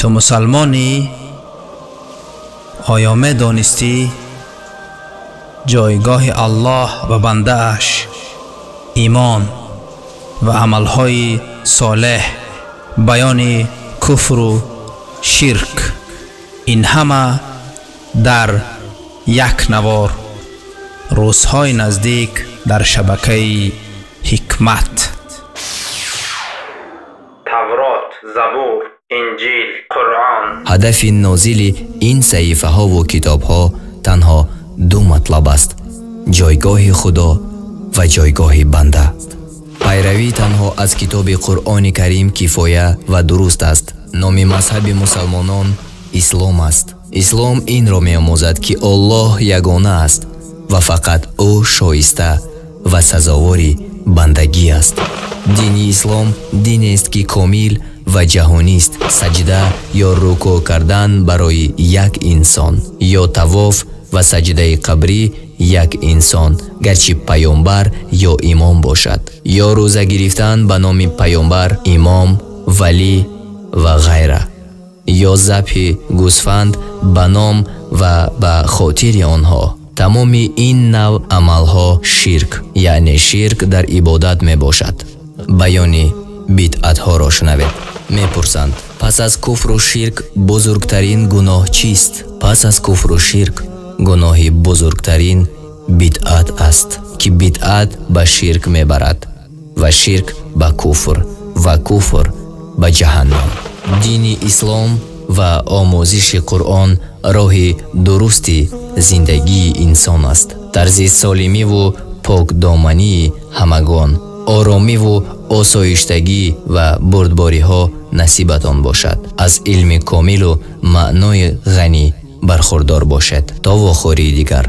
Ту мусалмонӣ? Оё медонистӣ ҷойгоҳи Аллоҳ ва бандааш, имон ва амалҳои солеҳ, баёни куфру ширк, ин ҳама дар як навор, рӯзҳои наздик дар шабакаи Ҳикмат. Таврот, Забур, Инҷил, Қуръон. Ҳадафи нозили ин саҳифаҳову китобҳо танҳо ду матлаб аст: ҷойгоҳи Худо ва ҷойгоҳи банда. Пайравӣ танҳо аз китоби Қуръони Карим кифоя ва дуруст аст. Номи мазҳаби мусалмонон Ислом аст. Ислом инро меомӯзад, ки Аллоҳ ягона аст ва фақат ӯ шоиста ва сазовори бандагӣ аст. Дини Ислом динест, ки комил ва ҷаҳонист. Саҷда ё рукӯъ кардан барои як инсон ё тавоф ва саҷдаи қабрӣ як инсон, гарчи паёмбар ё имом бошад, ё рӯза гирифтан ба номи паёмбар, имом, валӣ ва ғайра, ё забҳи гӯсфанд ба ном ва ба хотири онҳо. Тамоми ин навъ амалҳо ширк, яъне ширк дар ибодат мебошад. Баёни бидъатҳоро шунавед. Мепурсанд: пас аз куфру ширк бузургтарин гуноҳ чист? Пас аз куфру ширк гуноҳи бузургтарин бидъат аст, ки бидъат ба ширк мебарад ва ширк ба куфр ва куфр ба ҷаҳаннам. Дини Ислом ва омӯзиши Қуръон роҳи дурусти зиндагии инсон аст. Тарзи солимиву покдомании ҳамагон, оромиву осоиштагӣ ва бурдбориҳо насибатон бошад. Аз илми комилу маънои ғанӣ бархурдор бошед. То вохӯрии дигар.